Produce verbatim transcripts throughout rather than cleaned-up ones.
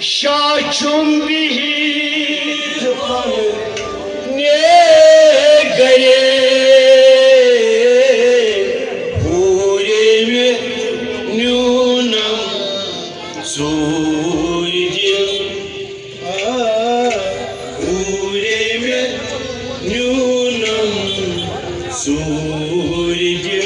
شاہ چھُم بِہِتھ پننہِ گرے، پوٗرے مےٚ نیوٗنم ژوٗرِ دِل۔ آ، پوٗرے مےٚ نیوٗنم ژوٗرِ دِل۔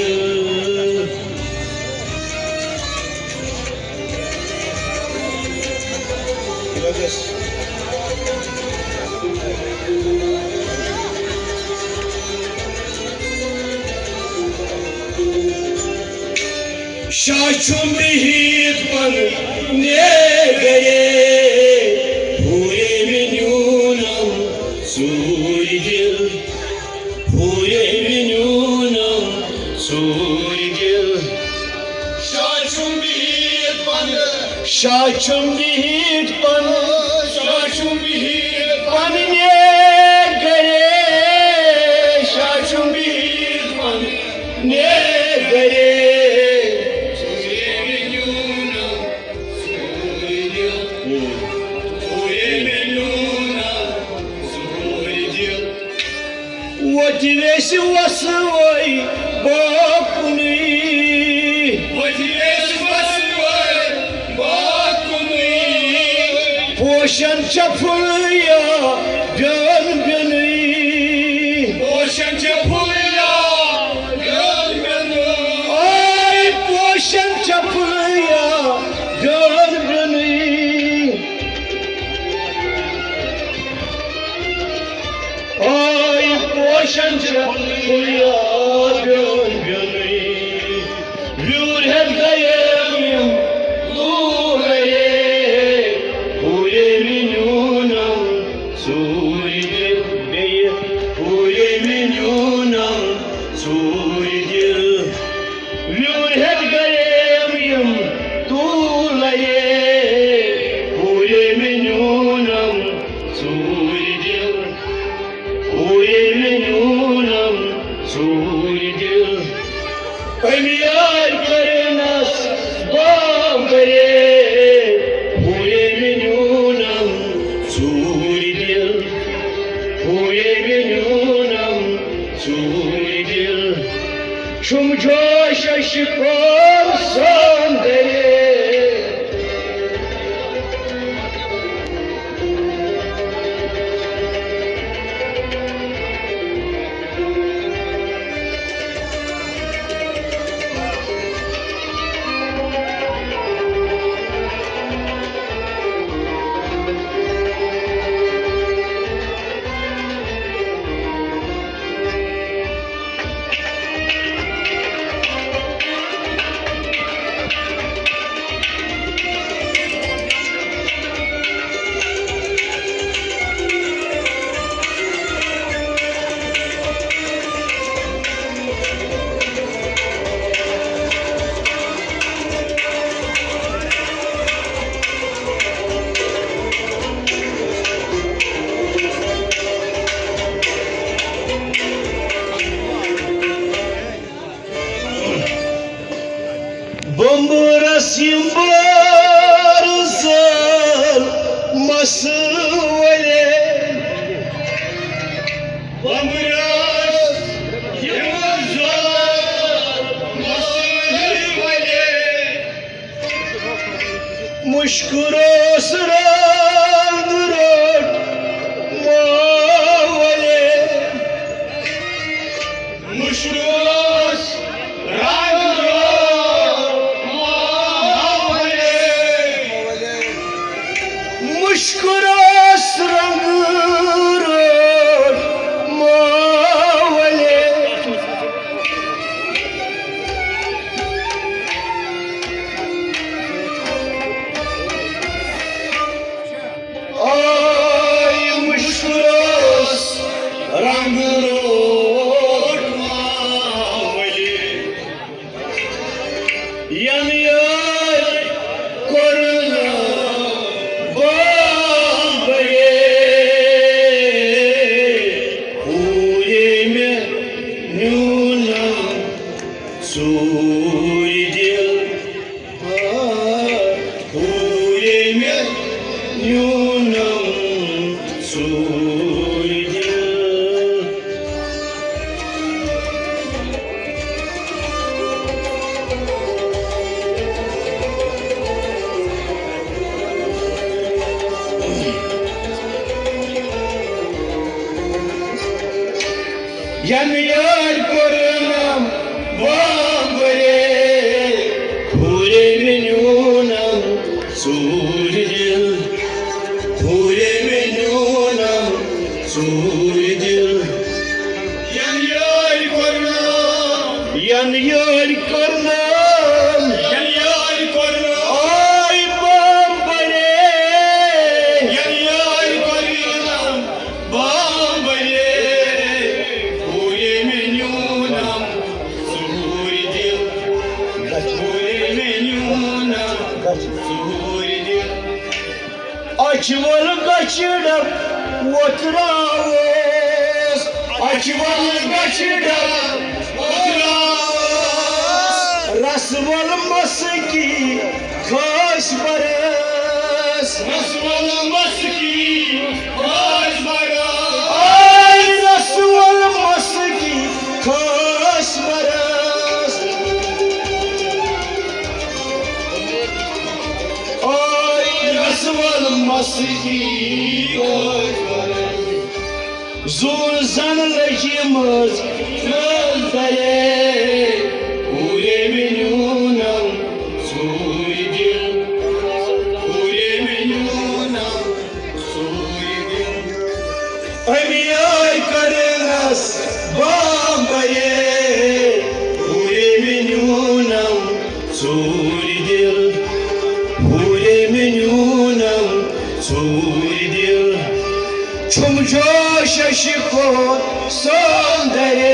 شاہ چھُم بِہِتھ پننہِ گرے، پوٗرے مےٚ نیوٗنم ژوٗرِ دِل۔ پوٗرے مےٚ نیوٗنم ژوٗرِ دِل۔ شاہ چھُم بِہِتھ پننہِ، شاہ چھُم بِہِتھ پننہِ، شاہ چھُم بِہِتھ پننہِ گرے، شاہ چھُم بِہِتھ پننہِ گرے۔ پوٗرے مےٚ نیوٗنم ژوٗرِ دِل۔ پوٗرے مےٚ نیوٗنم ژوٗرِ دِل۔ وۄتھِ ویسہِ وسوے باکُنُے۔ وۄتھِ ویسہِ وسوے باکُنُے۔ پوشن چھےٚ پھُلیا بیوٚن بیوٚنُے۔ پوشن چھےٚ پھُلیا بیوٚن بیوٚنُے۔ آے پوشن چھےٚ پھُلیا بیوٚن بیوٚنُے۔ آے پوشن چھےٚ پھُلیا بیوٚن بیوٚنُے۔ ویوٗر ہٮ۪تھ گٔیَم یِم لوٗرے۔ پوٗرے مےٚ نیوٗنم ژوٗرِ دِل۔ بیٚیہِ پوٗرے مےٚ نیوٗنم ژوٗرِ دِل۔ ویوٗر ہٮ۪تھ گٔیَم یِم توٗلے۔ پوٗرے مےٚ نیوٗنم ژوٗرِ دِل۔ پوٗرے مےٚ نیوٗنم ژوٗرِ دِل۔ أمۍ یارِ کٔرنس بامبرے۔ پوٗرے مےٚ نیوٗنم ژوٗرِ دِل۔ پوٗرے مےٚ نیوٗنم ژوٗرِ دِل۔ چھُم جوش شکار سان درے۔ بمبرس یِم بار زٲل مسہٕ ولے۔ بمبرس یِم زٲل مسہٕ ولے۔ مُشکُر اوس رنٛگ روٚٹ ماولے۔ مُشکُر اوس رنٛگ روٚٹ ماولے۔ مُشکُر اوس رنٛگ روٚٹ ماولے۔ آے مُشکُر اوس رنٛگ روٚٹ ماولے۔ ینہٕ یٲرۍ کوٚرُن بامبرے، پوٗرے مےٚ نیوٗنم ژوٗرِ دِل۔ آ، پوٗرے مےٚ نیونم ژوٗرِ دِل۔ ین یٲرۍ کوٚرنم بامبرے، ہورے مےٚ نیونم ژوٗرِ دِل، ہورے مےٚ نیونم ژوٗرِ دِل۔ ین یٲرۍ کوٚرنم، ین یٲرۍ کوٚرنم، ین یٲرۍ کوٚرنم، آے بامبرے، ین یٲرۍ کوٚرنم بامبرے، ہورے مےٚ نیونم ژوٗرِ دِل، ہورے مےٚ نیونم ژوٗرِ دِل۔ اچھِ ول گچھِ ڈب وۄتراوس، اچھِ ول گچھِ ڈب وۄتراوس، رس ول مسکی خاص برس۔ رس ول مسکی خاص برس۔ آے رس ول مسکی خاص برس۔ آے رس ول مسکی خاص برس۔ زُو زن لٔجمٕژ نظرے، ہورے مےٚ نیونم ژوٗرِ دِل، ہورے مےٚ نیونم ژوٗرِ دِل۔ اَمہِ آیہِ کٔرنس بامبرے، ہورے مےٚ نیونم ژوٗرِ دِل، ہورے مےٚ نیونم ژوٗرِ دِل۔ چھُم جوش شکور سوندرے۔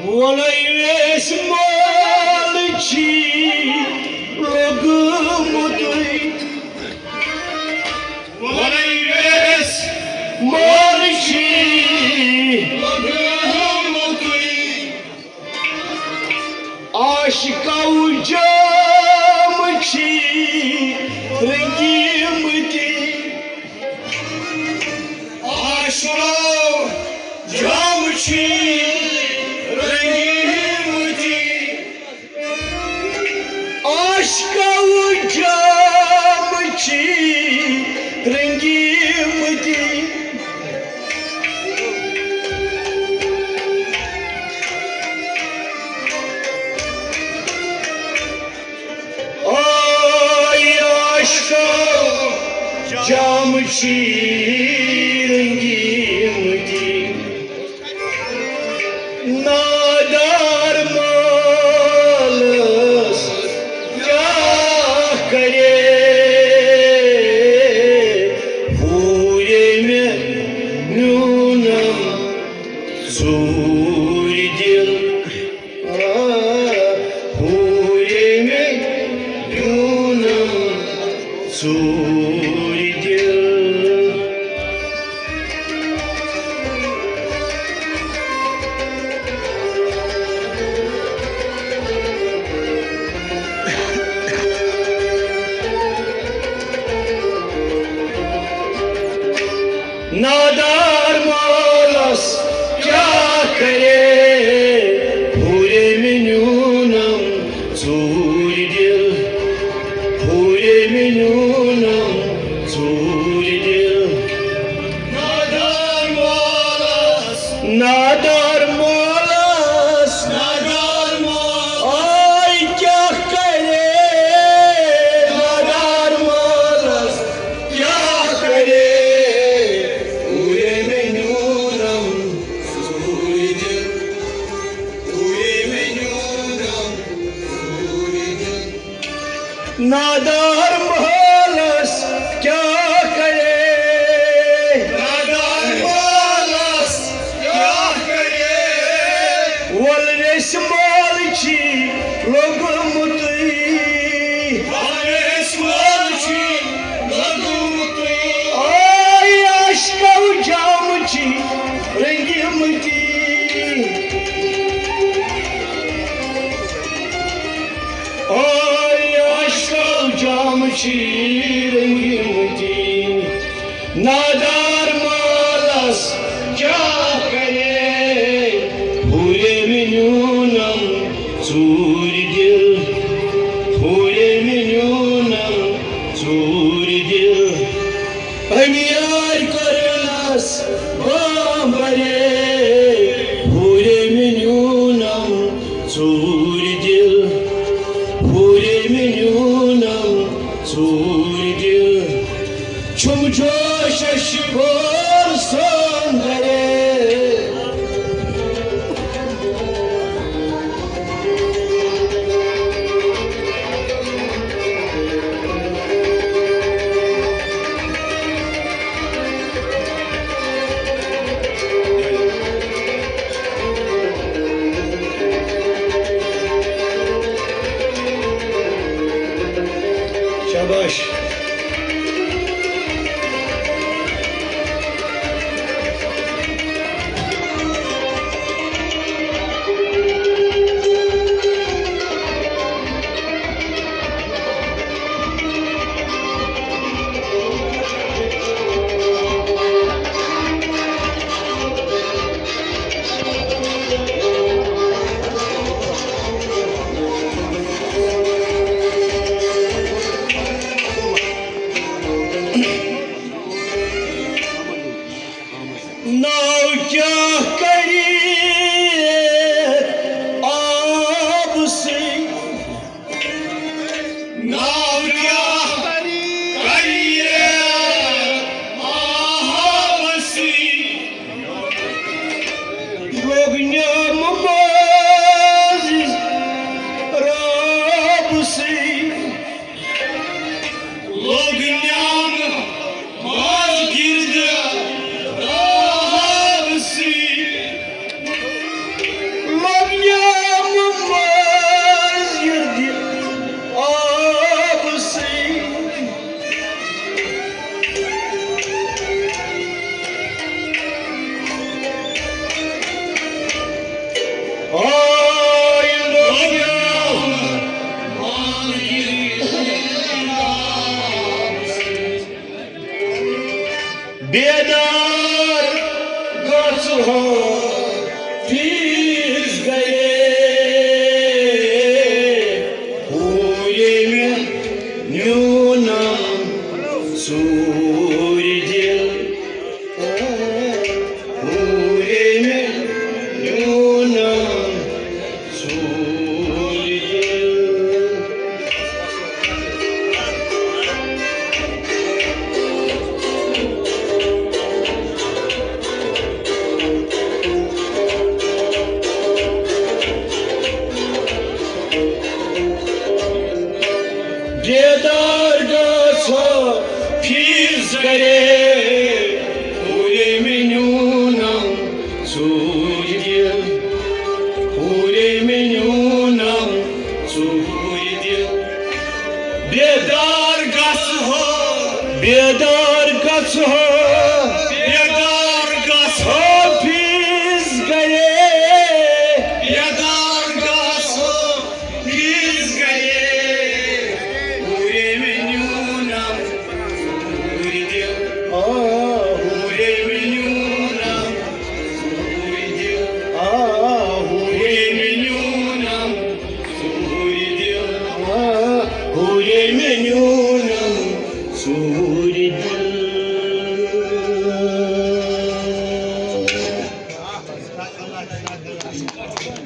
وۄلے ویس مال چھی لوٚگمُتُے۔ وۄلے ویس مال چھی لوٚگمُتُے۔ عاشقو جام چھی رنگیمتی۔ عاشقو جام چھی رنگیمتی۔ عاشقو جام چھی رنگیمتی۔ آے عاشقو جام چھی رنگیمتی۔ نادار مالس کیٛاہ کرے، ہورے مےٚ نیونم ژوٗرِ دِل۔ ہورے مےٚ نیونم ژوٗرِ دِل۔ نادار مالس کیٛاہ کرے، نادار مالس، نادار مال۔ آے کیٛاہ کرے؟ نادار مالس کیٛاہ کرے؟ اوٗرے مےٚ نیوٗنم ژوٗرِ دِل، اوٗرے مےٚ نیوٗنم ژوٗرِ دِل۔ نادار مالس کیٛاہ کرے؟ نادار مالس کیٛاہ کرے؟ وۄلرِس مال چھی لوٚگمُتٕے۔ وۄلرِس مال چھی لوٚگمُتٕے۔ آے عشقو جام چھی رٔنگۍ مٕتی۔ آے عشقو جام چھی رٔنگۍ مٕتی۔ نادار مالس کیٛاہ کرے؟ ہوٗرے مےٚ نیوٗنم ژوٗرِ دِل، ہوٗرے مےٚ نیوٗنم ژوٗرِ دِل۔ أمۍ یارِ کوٚرنس بامبرے، ہوٗرے مےٚ نیوٗنم ژوٗرِ دِل، ہوٗرے مےٚ نیوٗنم ژوٗرِ دِل۔ چھُم جوشش بول سوندرے۔ شاباش۔ ناو کیٛاہ کَرِ آبہٕ سۭتۍ؟ ناو کیٛاہ کَرِ آبہٕ سۭتۍ؟ لوٚگ نیامہٕ ماز رابہٕ سۭتۍ۔ لوٚگ نیامہٕ ماز گِردِ رابہٕ سۭتۍ۔ لوٚگ نیامہٕ ماز گِردِ آبہٕ سۭتۍ۔ آے لوٚگ نیامہٕ ماز گِردِ آبہٕ سۭتۍ۔ بیدار گژھ ہو پیٖس گرے، ہو ییٚمہِ نیونم ژوٗرِ دِل، ہو ییٚمہِ نیونم بیدار گژھو فیض کرے، پورے مےٚ نیونم ژوٗرِ